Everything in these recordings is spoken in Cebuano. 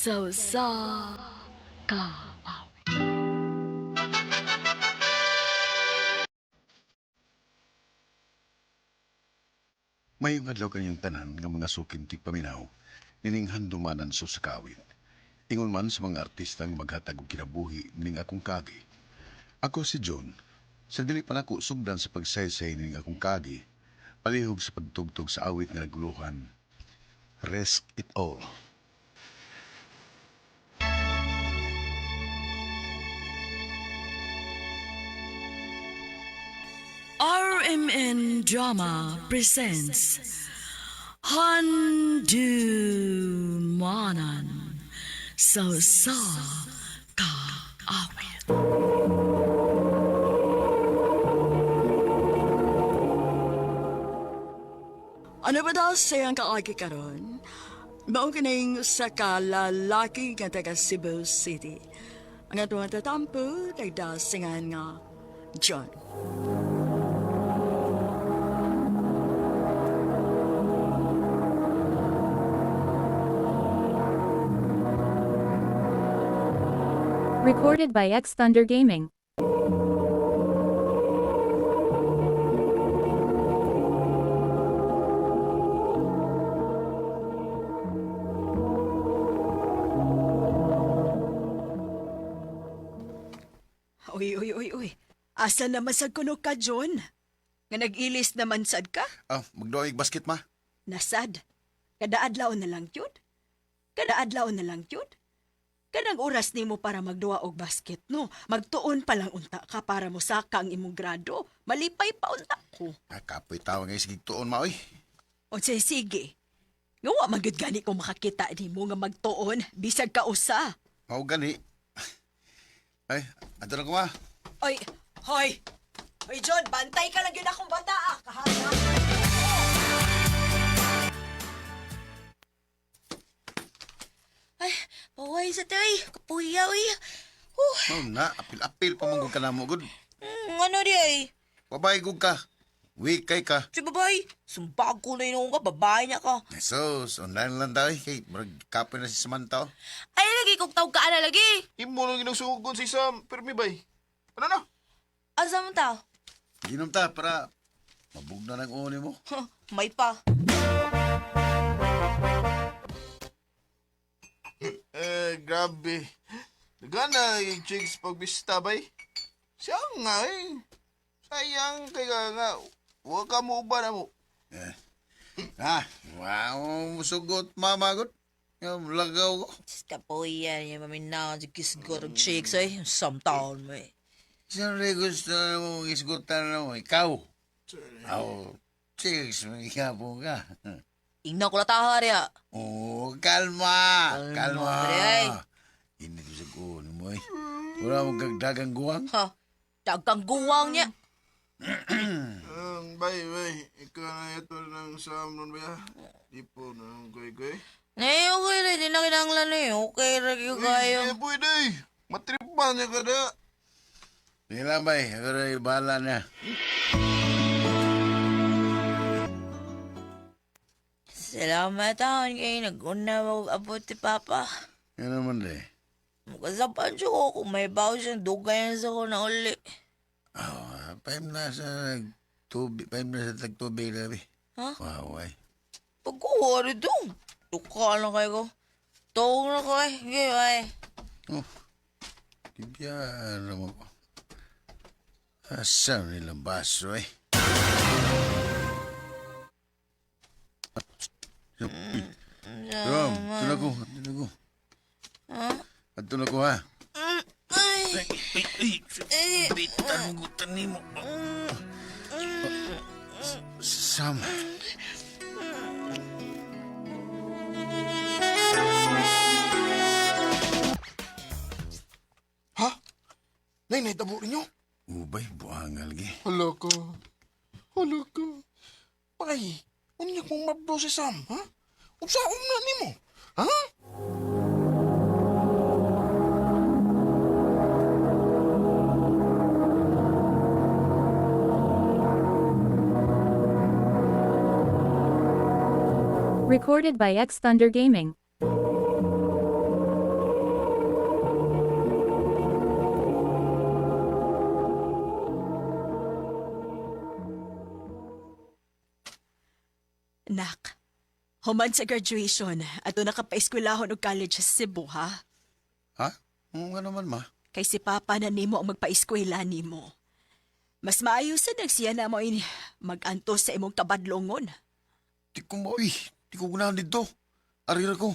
Sa usa ka awit. Mayong adlaw kanyang tanan nga mga sukin tigpaminaw, nining handumanan sa kawit. Ingon man sa mga artistang maghatag og kinabuhi ning akong kagi. Ako si John. Sa dili pa nako sugdan sa pagsaysay ning akong kagi, palihog sa pagtugtog sa awit nga naguluhan. Risk it all. RMN Drama presents Handumanan sa usa ka awit. Ano ba daw sayang kaagi karon? Mao kining sa kalalaki nga taga Cebu City. Ang atong tatampo nagdasingan nga John. Recorded by X Thunder Gaming. Uy, uy, uy, uy. Asa naman sad kuno ka, John? Nga nag-ilis naman sad ka? Ah, magdoig basket ma. Nasad. Kada adlaw na lang yun. Kada adlaw na lang yun. Kanang oras nimo para magduwa og basket, no? Magtuon pa lang unta ka para mosaka ang imong grado. Malipay pa unta ko. Ah, kapoy tawa ngay sige tuon ma oy. Unsay sige. Nga wa man gyud gani ko makakita nimo nga magtuon bisag ka usa. Mao gani. Ay, adto na ko ma. Oy, hoy. Hoy John, bantay ka lang yun akong bata ah. Kahana. Ay, paway sa tay. Kapuya, uy. Mao na, apil-apil pa man gud ka namo gud. Ano di ay? Babay gud ka. Wikay ka. Si babay, sumbag ko na yun ka, babae niya ka. Jesus, online lang daw eh. Kay, murag kapoy na si Samantha. oh. Ay, lagi kong tawag ka na lagi. Imo lang ginagsugon si Sam, pero mi bay. Ano na? Asa man ta? Ginom ta para mabugna ng uni mo. Huh, may pa. Eh, grabe. Nagana yung chicks pagbista bay. Siya nga eh. Sayang kay ka nga. Huwag ka mo ba na mo. Eh. Ah, wow, musugot mama gud. Yung lagaw ko. Diyos kapuya niya, maminaw si kisgot og chicks, ay. Samtaon mo eh. Siyempre gusto na mo isgutan na mo. Ikaw. Aw, chicks, magyapon ka. Ingnan ko lataha riya. Oh, kalma. Kalma, Kalma. pre, ay. Init sa kuno mo eh. Wala mong kagdagang guwang. Ha, dagang guwang niya. Bay, bay. Ikaw na ito ng Sam nun ba ya? Di po na koy koy. Nay, okay rin. Di na kinanglan eh. Okay rin yung kayo. Eh, pwede. Matripan niya ka na. Sige lang, bay. Ako rin, bahala na. Salamat taon kay nag-una mo abot ti Papa. Yan naman de. Mukasapan siya ko kung may bawo siyang dugay sa ko na uli. Oh, paim na sa tubig, paim na sa tagtubig labi. Ha? Wow, ay. Pagkuha rin dong. Tuka lang kayo ko. Tuwag na ko eh. Sige, ay. Oh, tibiyaan naman ko. Asa nilang baso eh? Rom, ito na ko, ito na ko. Ato na ko ha. Ay. Ay, ay, bitan mo gutan ni mo. Sam. Ha? Nay, naitabo ninyo? Ubay, buangal gi. Hala ka. Hala ka. Bay, unya kong mabdo si Sam, ha? Unsaon na nimo? Ha? Recorded by X Thunder Gaming. Nak, human sa graduation, ato nakapaeskwelahon og college sa Cebu, ha? Ha? Nga naman, ma. Kay si Papa na nimo ang magpaeskwela nimo. Mas maayo sa nagsiya na mo ini magantos sa imong kabadlongon. Di ko maoy. Di ko gunahan dito. Arira ko.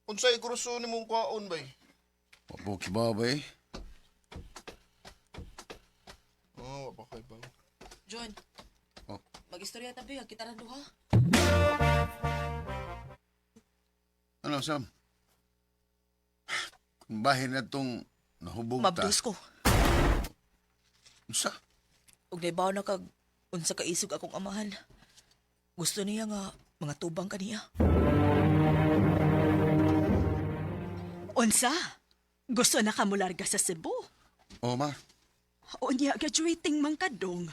Unsay kurso nimong kwaon bay? Mabuki ba ba eh? Oh, wa pa kay ba. John. Oh. Mag-istorya tabi, kita ra duha. Ano, Sam? Kung bahin na itong nahubog ta. Mabdos ko. Unsa? Ug naibaw na kag unsa ka isog akong amahan. Gusto niya nga mga tubang kaniya. Unsa? Gusto na ka mularga sa Cebu? Oo, ma. Unya, graduating man ka dong.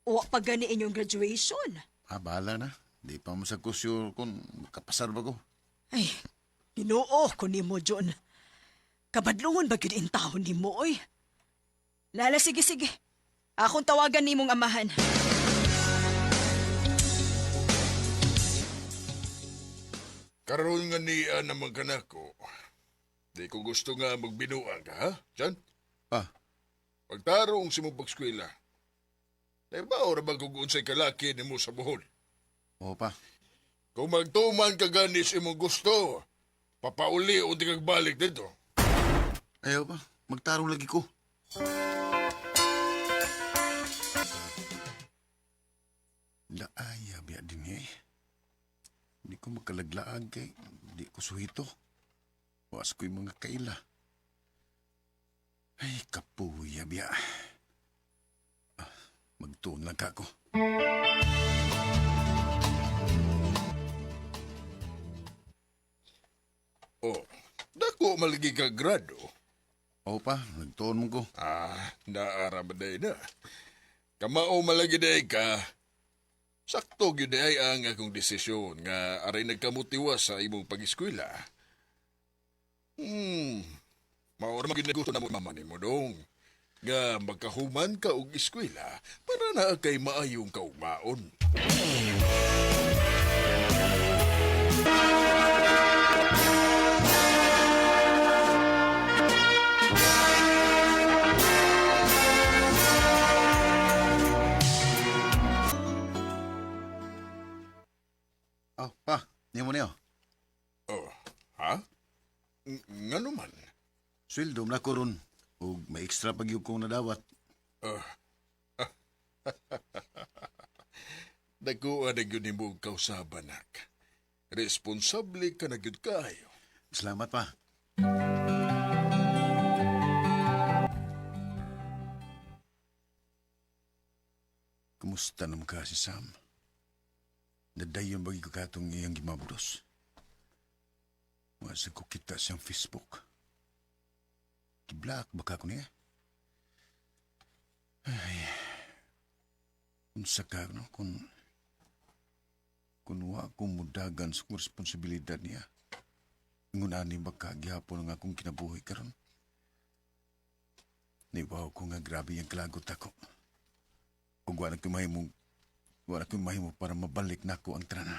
Wa pa gani inyong graduation. Ah, bahala na. Di pa mo sa kusyo kung makapasar ba ko. Ay, Ginoo ko nimo, John. Kabadlungon ba gyud intawon nimo, oy? Lala, sige, sige. Akong tawagan nimong amahan. Karon nga niya naman kanako. Di ko gusto nga magbinuang ka, ha? John? Ah, Pagtarong si mo pagskwela. Naibaw ra ba kung unsay kalaki nimo sa buhol? oo pa. Kung magtuman ka gani sa imong gusto, papauli o di kag balik dito. Ayaw pa. Magtarong lagi ko. Laaya biya din eh. Di ko makalaglaag kay di ko suhito. Was ko'y mga kaila. Ay, kapuya biya. Ah, magtuon lang ka ako. Oh, dako malagi ka grado. Oo pa, nagtuon mo ko. Ah, naara ba day na? Kamao malagi day ka. Sakto gyud day ang akong desisyon nga aray nagkamutiwa sa imong pag-eskwela. Hmm, mao ra man gyud na gusto na mo mama nimo dong. Nga magkahuman ka og eskwela para na kay maayong kaumaon. Oh, pa, niyo mo niyo. Oh, ha? Ngano man? Sweldo na ko ron. Ug may extra pag yung kong nadawat. Oh. Dakuha na gyud nimo og kausaban, nak. Responsable ka na gyud kaayo. Salamat pa. Kumusta naman ka si Sam? Nadayon bagi ko katong iyang gimabudos. Wasa ko kita siyang Facebook. Giblak baka ko niya. Ay, unsa ka, no? Kung wa ko mudagan sa kong responsibilidad niya. Ngunani ba ka gihapon ang akong kinabuhi karon? Nibaw ko nga grabe yung kalagot ako. Ug wala ko'y mahimo, wala ko'y mahimo para mabalik nako ang trana.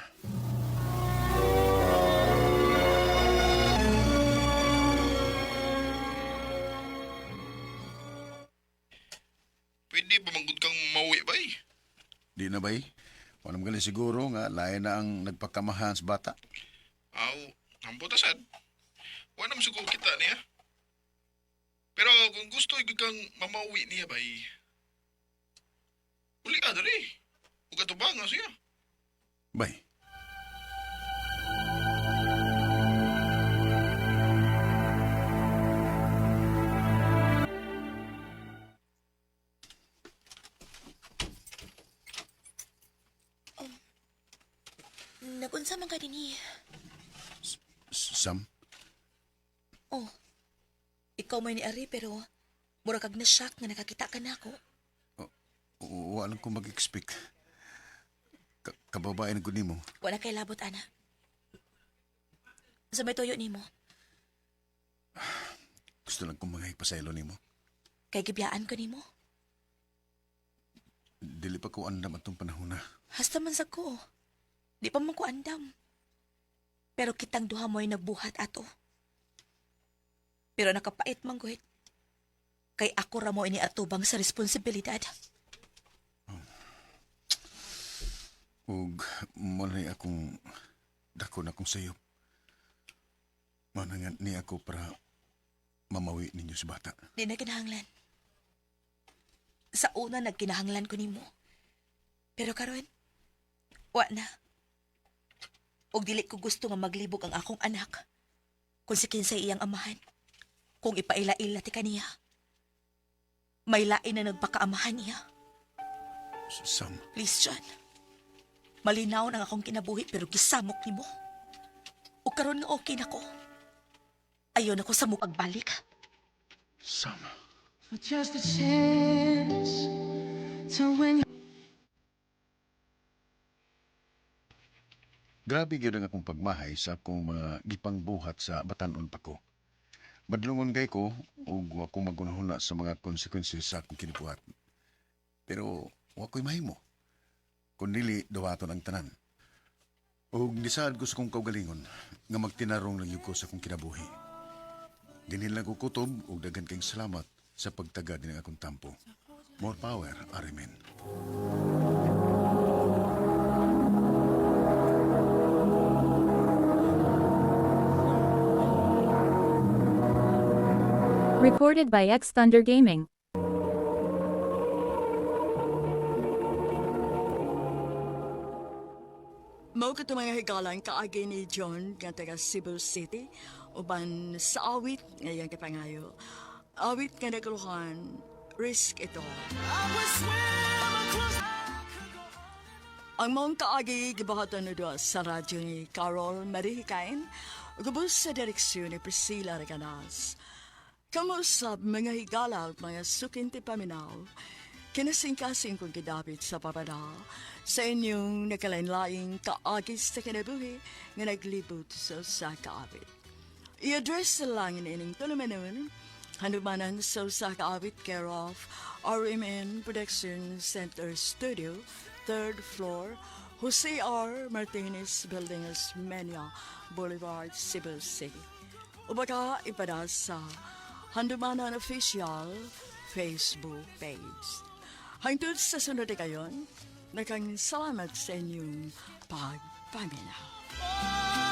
Pwede ba manggod kang mauwi bay? Di na bay? Wala mo gali siguro nga lain na ang nagpakamahan sa bata. Aw, ambot asad. Wa naman siguro kita niya. Pero kung gusto gyud kang mamauwi niya bay. Uli ka dali. Ug atubang nga siya. Bay. Nagunsa man ka dinhi? Sam, Oh. Ikaw may ni Ari pero mura kag na-shock nga nakakita ka nako. wala ko mag-expect. Kababae na ko nimo. Wala kay labot ana. Sa may tuyo nimo. Gusto lang kong mangahigpasaylo nimo. Kay gibiyaan ko nimo. Dili pa ko andam atong panahon na. Hasta man sa ko. Di pa man ko andam. Pero kitang duha mo'y nagbuhat ato. Pero nakapait man guhit. Kay ako ra mo ini atubang sa responsibilidad. Ug mo na akong dako na akong sayop. Mao na nga ni ako para mamawi ninyo si bata. Di na kinahanglan. Sa una nagkinahanglan ko nimo. Pero karon, wa na. Og dili ko gusto nga maglibog ang akong anak. Kung si kinsay iyang amahan. Kung ipaila-ila ti kaniya. May lain na nagpakaamahan niya. Sam, Please, John. Malinaw nang akong kinabuhi pero gisamok nimo. O karon nga okay na ko. Ayaw na ko sa pagbalik. Sam. For just a chance to win. Grabe gyud ang akong pagmahay sa akong mga gipangbuhat sa batan-on pa ko. Madlungon kay ko ug wa ko magunahuna sa mga consequences sa akong kinibuhat. Pero wa ko'y mahimo. Kun dili dawaton ang tanan. Ug nisaad ko sa akong kaugalingon nga magtinarong lang gyud ko sa akong kinabuhi. Dinhin lang ko kutob ug daghan kayong salamat sa pagtaga din ang akong tampo. More power, Arimen. Recorded by X Thunder Gaming. Mao kato mga higalan kaagi ni John nga taga Cebu City uban sa awit ngayang kipangayo. Awit nga naguluhan, risk ito. Ang mong kaagi gibuhatan na doon sa radyo ni Carol Marihikain, gubos sa direksyon ni Priscilla Reganas. Kamusab mga higala at mga sukinti paminaw, kinasingkasing kong gidapit sa papada sa inyong nakalain-laing kaagi sa kinabuhi nga naglibot sa usa ka awit. I-address sa langin ining tulumanon, hanumanan sa usa ka awit care of RMN Production Center Studio, third floor, Jose R. Martinez Building, Osmeña Boulevard, Cebu City. O baka ipada sa Handumanan Official Facebook page. Hangtod sa sunod na kayon, nakang salamat sa inyong pagpaminaw.